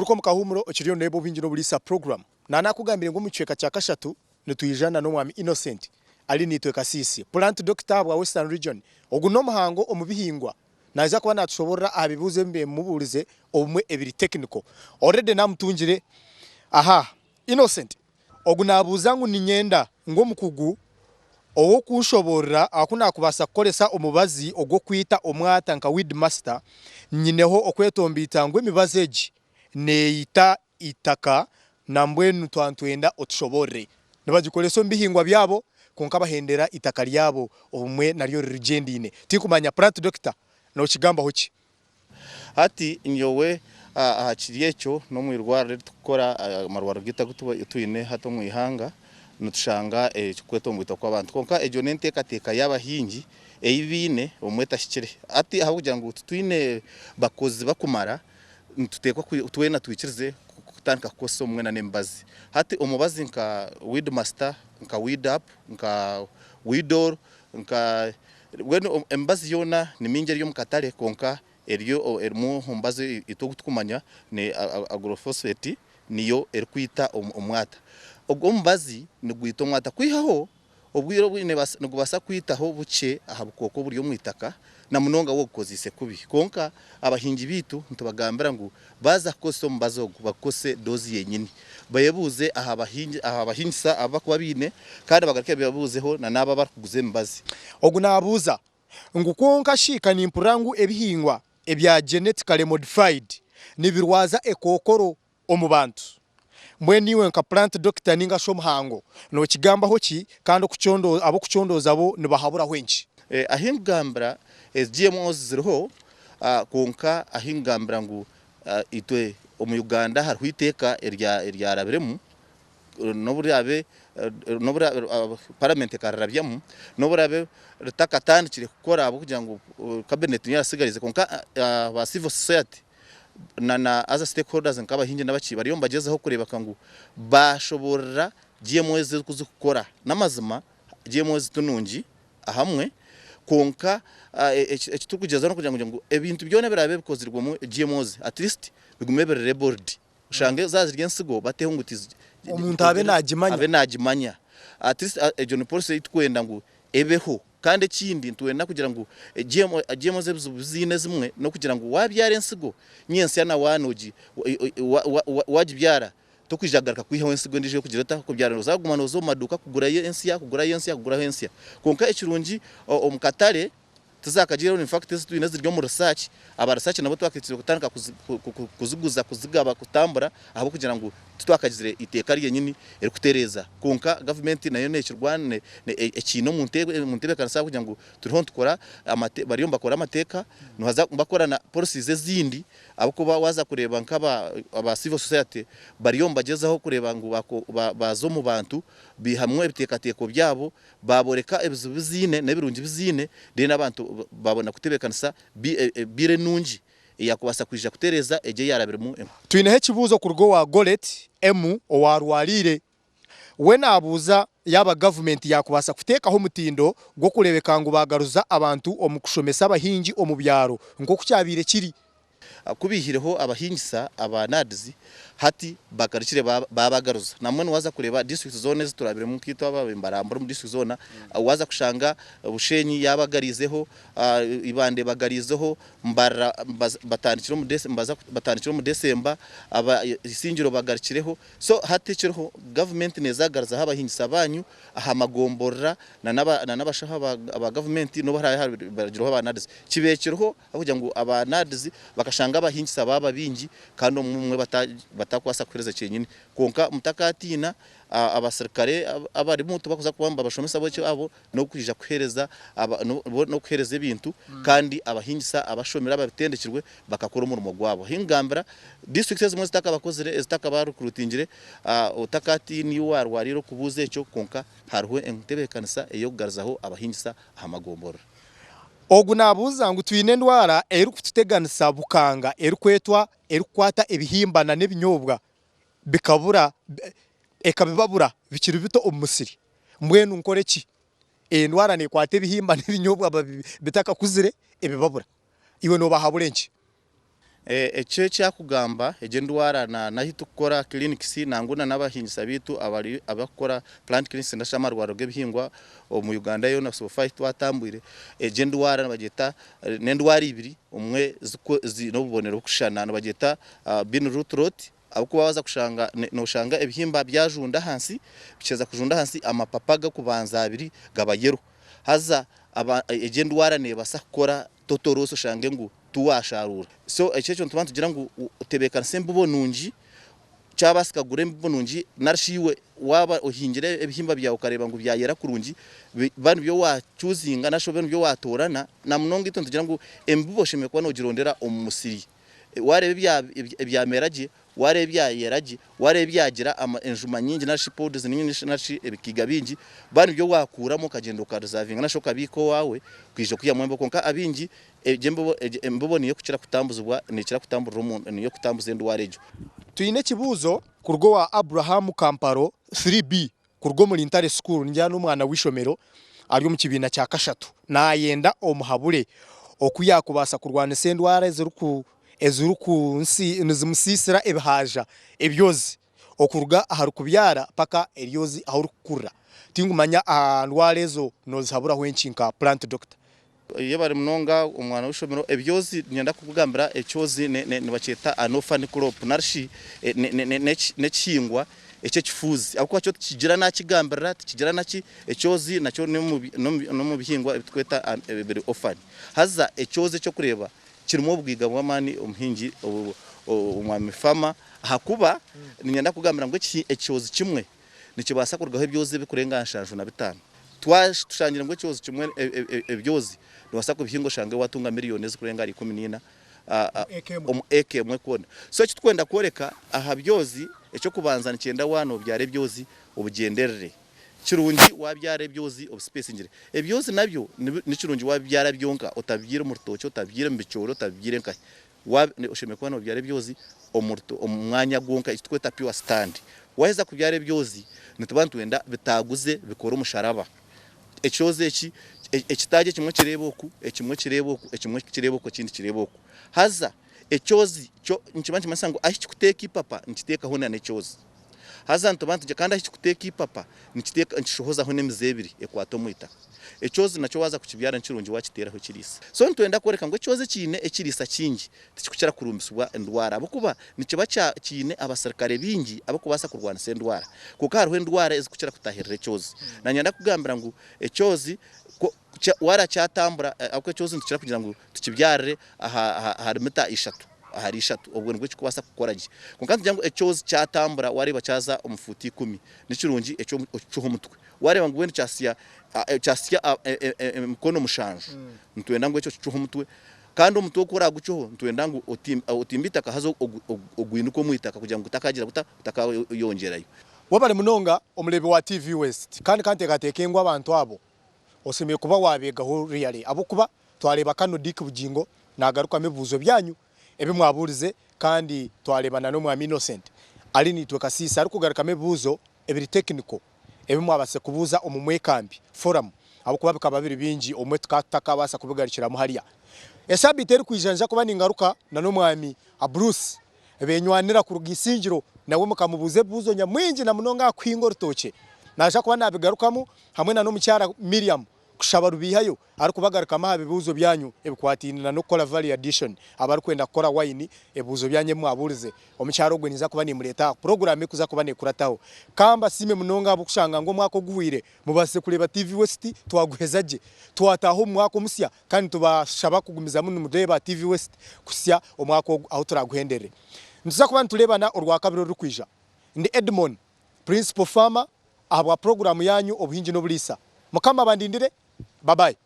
Kuruga omu kahuumuro okiriyo noreeba Obuhingi n'Oburiisa program. Naanakugambire ngu omu kicweka kya kashatu nitwija na n'omwami Innocent ari naitwe Kasiisi, Plant Doctor ahabwa Western Region. Ogu n'omuhango omu bihingwa. Naija kuba natushoborora aha bibuuzo ebi mbaire mmubuurize obumwe ebiri technical. Already naamutungire aha. Innocent, ogu naabuuza ngu niinyenda ngu omukugu ow'okunshoboorora aha ku naakubaasa kukoresa omubazi ogw'okwita omwata nka Weed Master, nyineho okwetomboita ngu emibazi egi neeyita eitaka na mbwenu twantwenda otushoboorore. Nibagikoresa omu bihingwa byabo kwonka bahendera eitaka ryabo obumwe naryo ririgyendaine. Tinkumanya Plant Doctor nookigambaho ki? Hati nyowe aha kiri ekyo n'omu irwariro eri turikukora, amarwariro gaitu agu twine hati omu ihanga, nitushanga ekirikwetombwitwa kw'abantu. Kwonka egyo n'enteekateeka y'abahingi ei baine obumwe etahikire. Hati ahabw'okugira ngu titwine bakozi barikumara, nituteekwa twena twikirize kutandika kukozesa obumwe n'emibazi. Hati omubazi nka Weed Master, nka Weed Up, nka Weed All, nka Mbwenu emibazi yoona ni mingi eri omu katare kwonka eriyo erimu omubazi itwe ogu turikumanya ni Agrophosphate niyo erikwita omwata. Ogwo omubazi nigwita omwata kwihaho obwire obwingi nigubaasa kwitaho bukye aha bukooko oburi omu itaka na munonga waaba ogukozeise kubi. Kwonka abahingi baitu nitubagambira ngu baaza kukozesa omubazi ogu bagukozese doozi yenyini. Beebuuze aha bahingisa abu barikuba baine kandi bagaruke beebuuzeho na n'abo abarikuguza emibazi. Ogu naabuuza ngu, Kwonka shi ka nimpurira ngu ebihingwa ebya genetically modified nibirwaza ekookoro omu bantu? Mbwenu iwe nka plant doctor ninga shi omuhango nokigambaho ki kandi ab'okucondooza bo nibahaburaho enki? Ahi nkugambira ezi GMOs ziriho kwonka ahi nkugambira ngu itwe omu Uganda hariho eiteeka eryarabiremu n'obu riraabe paramenti ekarirabyamu n'obu riraabe ritakatandikire kukora ahabw'okugira ngu kabineti niyo yarasigarize kwonka aba civil society na na other stakeholders nk'abahingi n'abaki bariyo nibagyezaho kureebeka ngu baashoboorora GMOs ezi oku zirikukora. N'amazima GMOs ti nungi ahamwe kwonka eki turikugyezaho n'okugira ngu ebintu byona ebiraabe bikozirwemu GMOs at least bigume biri labelled oshange zaaba ziri ensigo bateho ngu Omuntu abe naagimanya. Abe naagimanya. At least egyo ni policy ei turikwenda ngu ebeho. Kandi ekindi nitwenda kugira ngu GMOs ebizibu bi ziine ezimwe n'okugira ngu waabyara ensigo nyentsya na waana waagibyara tokwija kugaruka kwihaho ensigo endiijo ey'okugira ota kubyara nooza kuguma nooza omu maduuka kugurayo ensya kugurayo ensya kugurayo ensya. Kwonka ekirungi omu katare tizakagiireho in fact ezi twine ziri omu research, aba research nabo twakaikirize kutandika kuziguza kuzigaba kutambura ahabw'okugira ngu titwakagizire eiteeka ryenyini erikutereeza. Kwonka gavumenti nayo nekirwana ekiine omu ntebeekanisa kugira ngu turiho nitukora bariyo nibakora amateeka nibaza bakora na policies ezindi ahabw'okuba waaza kureeba nk'aba aba civil society bariyo nibagyezaho kureeba ngu baaza omu bantu baihamu ebiteekateeko byabo baaboreka ebizibu bi ziine n'ebirungi bi ziine then abantu baabona kutebeekanisa bill enungi eyaakubaasa kwija kutereeza egyo eyaarabiremu. Twineho ekibuuzo kuruga owa Goret M owaarwariire. We naabuuza yaaba gavumenti yaakubaasa kuteekaho omutindo gw'okureebeka ngu baagaruza abantu omu kushomesa abahingi omu byaro nk'oku kyabaire kiri. Ku baihireho abahingisa aba NAADS hati bagarukire baabagaruza. Na mbwenu waaza kureeba disiturikiti zoona ezi turabiremu nkaitwe ababaire nibarambura omu disiturikiti zoona, waaza kushanga Bushenyi yaabagariizeho, Ibanda ebagariizeho, Mbarara batandikire omu Desemba, aba Isingiro bagarukireho. So hati ekiriho gavumenti neeza kugaruzaho abahingisa baanyu aha magomborora na n'abashaho aba gavumenti n'obu haraabe hariho aba NAADS. Kibeekiriho ahabw'okugira ngu aba NAADS bakashanga abahingisa baaba baingi kandi omwe omwe batakubaasa kuheereza kyenyini. Kwonka mutakaatiina abasirikare abarimu tibarikuza kuba nibabashomesa bo abo n'okwija kuheereza n'okuheereza ebintu kandi abahingisa abashomire ababitendekirwe bakakora omurimo gwabo. Ahi nkugambira disiturikiti ezimwe ezitakabakozire ezitakabarukurutingire otakaatiina iwe waarwariire okubuuza ekyo kwonka hariho entebeekanisa ey'okugaruzaho abahingisa aha magomborora. Ogu naabuuza ngu twine endwara erikututeganisa bukanga erikwetwa erikukwata ebihimba na n'ebinyobwa bikabura ekabibabura bikiri bito omu musiri. Mbwenu nkore ki? Endwara neekwata ebihimba n'ebinyobwa bitakakuzire ebibabura. Iwe noobahabura enki? Ekyo ekyakugamba egyo endwara na n'ahu turikukora clinics nangwa na n'abahingisa baitu abari abarikukora plant clinics nari amarwariro g'ebihingwa omu Uganda yoona so far ahu twatambwire, egyo endwara nibagyeta n'endwara ibiri omwe ziine obubonero burikushushana nibagyeta bean root rot ahabw'okuba waaza kushanga noshanga ebihimba byajunda ahansi, bikiheza kujunda ahansi amapapa ag'okubanza abiri gaba yellow haza egyo endwara neebaasa kukora total loss oshange ngu tiwasharuura. So ekyo ekyo nituba nitugira ngu tebeekanisa embibo nungi, kyabaasika gura embibo nungi nari shi iwe waaba ohingire ebihimba byawe okareeba ngu byayera kurungi, biba nibyo waacuuzinga nari shi obe nibyo waatoorana, na munonga itwe nitugira ngu embibo oshemereire kuba noogirondera omu musiri. Waareeba ebyamera gye, Waareeba ebyayera gye, waareeba ebyagira enjuma nyingi nari shi pods nyingi nari shi ebikiga bingi, ba nibyo waakuuramu okagyenda okarizavinga nari shi okabiika owaawe kwija kwihamu embibo. Kwonka abaingi egyo embibo egyo embibo niyo ekukira kutambuzibwa neekira kutamburira omu niyo ekutambuza endwara egyo. Twine ekibuuzo kuruga owa Abraham Kamparo 3B kuruga omuri Ntare School ningira n'omwana w'eishomero ari omu kibiina kya kashatu nayenda omuhabure oku yakubaasa kurwanisa endwara ezirikuzimusiisira ebihaaja ebyozi okuruga ahari kubyara paka eryozi ahu rikukurira. Tinkumanya aha ndwara ezo nozihaburaho enki nka plant doctor? Yebare munonga omwana w'eishomero. Ebyozi niinyenda kukugambira ekyozi nibakyeta an orphan crop nari shi n'ekihingwa eky'ekifuuzi ahabw'okuba kyo tikigira nakigambirira tikigira naki ekyozi nakyo n'omu bihingwa ebi turikweta biri orphan. Haza ekyozi eky'okureeba kirimu obugaiga bw'amaani omuhingi omwami farmer ahakuba niinyenda kukugambira ngu ekyozi kimwe nikibaasa kurugaho ebyozi ebirikurenga aha 75. Twatushangire ngu ekyozi kimwe ebyozi nobaasa kubihinga oshange watunga miriyoni ezikurenga ahari 14 omu eka emwe kwona. So ekiturikwenda kworeka aha byozi, eky'okubanza nikyenda waaba nobyara ebyozi obigyenderere. Kirungi wabyara ebyozi obisipesingire. Ebyozi nabyo nikirungi wabibyara byonka otabibyire omu rutookye, otabibyire omu bicoori, otabibyire nkahi. Oshemereire kuba nobyara ebyozi omu mwanya gwonka eki turikweta pure stand. Waheza kubyara ebyozi nituba nitwenda bitaaguze bikore omusharaba. Ekyozi eki ekitaagi ekimwe kireebe oku, ekimwe kireebe oku, ekimwe kireebe oku ekindi kireebe oku. Haza ekyozi kyo nikiba nikimanyisa ngu ahu kirikuteeka ipapa nikiteekaho n'ekyozi. Haza nituba nitugira kandi ahu kirikuteeka ipapa nikiteeka nikishohozaho n'emizi ebiri ekwata omu itaka. Ekyozi nakyo waaza kukibyara nikirungi waakiteeraho ekiriisa. So nitwenda kworeka ngu ekyozi ekiine ekiriisa kingi tikikukira kurumbisibwa endwara ahabw'okuba nikiba kya kiine abasirikare baingi abarikubaasa kurwanisa endwara. Kwonka hariho endwara ezikukira kutaahirira ekyozi. Naanye ndakugambira ngu ekyozi ku kya waarakyatambura ahabw'okuba ekyozi nitukira kugira ngu tukibyarire aha aha ahari mita ishatu ahari ishatu obwo nibwo kikubaasa kukora gye. Kwonka nitugira ngu ekyozi kyatambura waareeba kyaza omu fuuti ikumi nikirungi ekyo okicuhe omutwe. Waareeba ngu mbwenu kyasya kyasya emikono mushanju nitwenda ngu ekyo okicuhe omutwe kandi omutwe ku oraagucweho nitwenda ngu otimbe eitaka haza ogwinike omu itaka kugira ngu gutakagira guta gutakayongyerayo. Webale munonga omureebi wa TV West kandi kanteekateeke ngu abantu abo Oshemereire kuba wabeegaho really ahabw'okuba twareeba Kano Dick Bugingo nagarukamu ebibuuzo byanyu ebi mwabuurize kandi twareeba na n'Omwami Innocent ari naitwe Kasiisi arikugarukamu ebibuuzo ebiri technical ebi mwabaasize kubuuza omu mwekambi, forum, ahabw'okuba bikaba biri bingi obumwe tukaba tutakabaasa kubigarukiramu hariya. Esaabiiti erikwija ninza kuba ningaruka na n'Omwami Bruce Benywanira kuruga Isingiro nawe mukamubuuza ebibuuzo nyamwingi na munonga aha kuhinga orutookye. Naija kuba nabigarukamu hamwe na n'omukyara Miriam kushaba Rubiihayo arikubagarukamu aha bibuuzo byanyu ebikwataine na n'okukora value addition abarikwenda kukora wine ebibuuzo byanyu ebi mwabuurize omukyara ogwe ninza kuba nimureeta aha puroguraamu erikuza kuba nekurataho. Ka mbasiime munonga ahabw'okushanga ngu omwaka oguhweire mubaasize kureeba TV West twaguheza gye twataaha omu mwaka omusya Kandi nitubashaba kugumizamu nimureeba TV West kuhitsya omwaka ogu ahu turaaguhenderere. Nituza kuba nitureebana Orwakabiri orurikwija. Ndi Edmon, Principal Farmer ahabwa puroguraamu yaanyu Obuhingi n'Oburiisa. Mukama abandindire. Babayi.